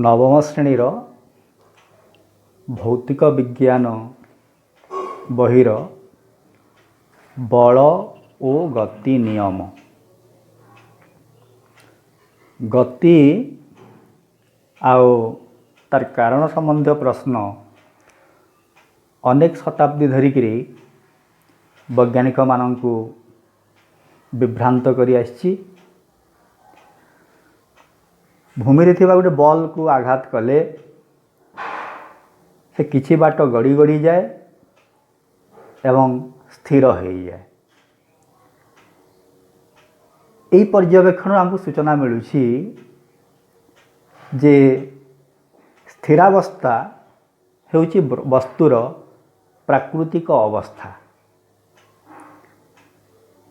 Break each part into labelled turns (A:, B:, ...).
A: ନବମ ଶ୍ରେଣୀର ଭୌତିକ ବିଜ୍ଞାନ ବହିର ବଳ ଓ ଗତି ନିୟମ। ଗତି ଆଉ ତାର କାରଣ ସମ୍ବନ୍ଧୀୟ ପ୍ରଶ୍ନ ଅନେକ ଶତାବ୍ଦୀ ଧରିକିରି ବୈଜ୍ଞାନିକମାନଙ୍କୁ ବିଭ୍ରାନ୍ତ କରି ଆସିଛି। ଭୂମିରେ ଥିବା ଗୋଟେ ବଲ୍କୁ ଆଘାତ କଲେ ସେ କିଛି ବାଟ ଗଡ଼ି ଗଡ଼ି ଯାଏ ଏବଂ ସ୍ଥିର ହୋଇଯାଏ। ଏହି ପର୍ଯ୍ୟବେକ୍ଷଣରୁ ଆମକୁ ସୂଚନା ମିଳୁଛି ଯେ ସ୍ଥିରାବସ୍ଥା ହେଉଛି ବସ୍ତୁର ପ୍ରାକୃତିକ ଅବସ୍ଥା।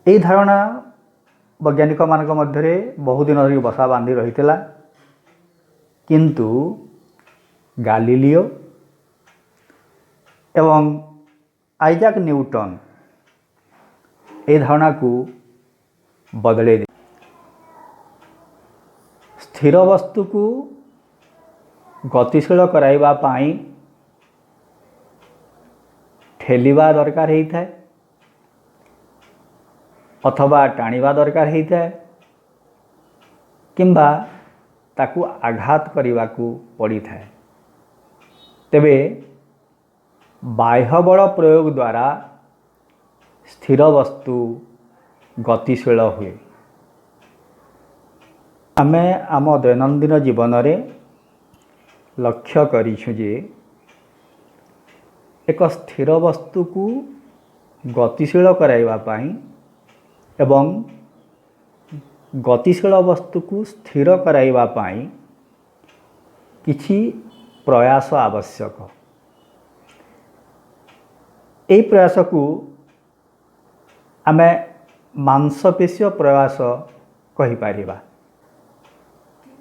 A: ଏହି ଧାରଣା ବୈଜ୍ଞାନିକମାନଙ୍କ ମଧ୍ୟରେ ବହୁଦିନ ଧରି ବସା ବାନ୍ଧି ରହିଥିଲା, କିନ୍ତୁ ଗାଲିଲିଓ ଏବଂ ଆଇଜାକ୍ ନ୍ୟୁଟନ୍ ଏହି ଧାରଣାକୁ ବଦଳେଇ ଦେଇ ସ୍ଥିର ବସ୍ତୁକୁ ଗତିଶୀଳ କରାଇବା ପାଇଁ ଠେଲିବା ଦରକାର ହେଇଥାଏ ଅଥବା ଟାଣିବା ଦରକାର ହେଇଥାଏ କିମ୍ବା ତାକୁ ଆଘାତ କରିବାକୁ ପଡ଼ିଥାଏ। ତେବେ ବାହ୍ୟ ବଳ ପ୍ରୟୋଗ ଦ୍ୱାରା ସ୍ଥିର ବସ୍ତୁ ଗତିଶୀଳ ହୁଏ। ଆମେ ଆମ ଦୈନନ୍ଦିନ ଜୀବନରେ ଲକ୍ଷ୍ୟ କରିଛୁ ଯେ ଏକ ସ୍ଥିର ବସ୍ତୁକୁ ଗତିଶୀଳ କରାଇବା ପାଇଁ ଏବଂ ଗତିଶୀଳ ବସ୍ତୁକୁ ସ୍ଥିର କରାଇବା ପାଇଁ କିଛି ପ୍ରୟାସ ଆବଶ୍ୟକ। ଏହି ପ୍ରୟାସକୁ ଆମେ ମାଂସପେଶୀୟ ପ୍ରୟାସ କହିପାରିବା।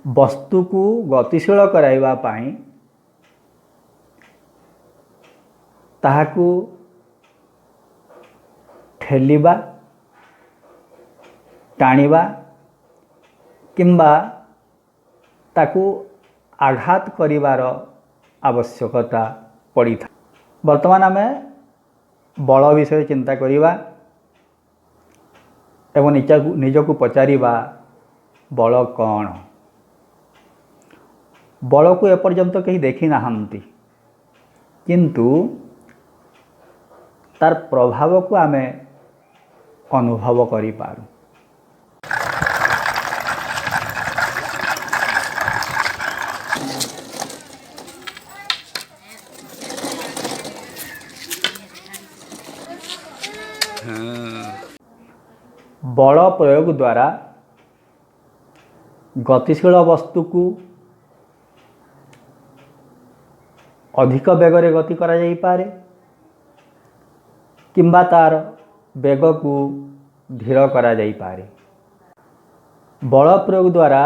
A: ବସ୍ତୁକୁ ଗତିଶୀଳ କରାଇବା ପାଇଁ ତାହାକୁ ଠେଲିବା, ଟାଣିବା କିମ୍ବା ତାକୁ ଆଘାତ କରିବାର ଆବଶ୍ୟକତା ପଡ଼ିଥାଏ। ବର୍ତ୍ତମାନ ଆମେ ବଳ ବିଷୟରେ ଚିନ୍ତା କରିବା ଏବଂ ନିଜକୁ ପଚାରିବା, ବଳ କ'ଣ? ବଳକୁ ଏପର୍ଯ୍ୟନ୍ତ କେହି ଦେଖିନାହାନ୍ତି, କିନ୍ତୁ ତାର ପ୍ରଭାବକୁ ଆମେ ଅନୁଭବ କରିପାରୁ। ବଳ ପ୍ରୟୋଗ ଦ୍ୱାରା ଗତିଶୀଳ ବସ୍ତୁକୁ ଅଧିକ ବେଗରେ ଗତି କରାଯାଇପାରେ କିମ୍ବା ତାର ବେଗକୁ ଧୀର କରାଯାଇପାରେ। ବଳ ପ୍ରୟୋଗ ଦ୍ୱାରା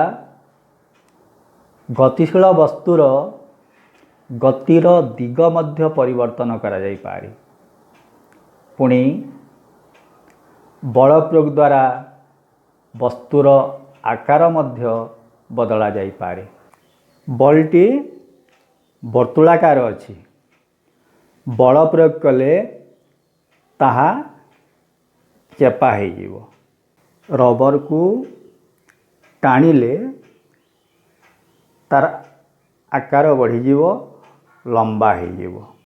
A: ଗତିଶୀଳ ବସ୍ତୁର ଗତିର ଦିଗ ମଧ୍ୟ ପରିବର୍ତ୍ତନ କରାଯାଇପାରେ। ପୁଣି ବଳ ପ୍ରୟୋଗ ଦ୍ୱାରା ବସ୍ତୁର ଆକାର ମଧ୍ୟ ବଦଳା ଯାଇପାରେ। ବଲ୍ଟି ବର୍ତ୍ତୁଳାକାର ଅଛି, ବଳ ପ୍ରୟୋଗ କଲେ ତାହା ଚେପା ହେଇଯିବ। ରବରକୁ ଟାଣିଲେ ତାର ଆକାର ବଢ଼ିଯିବ, ଲମ୍ବା ହେଇଯିବ।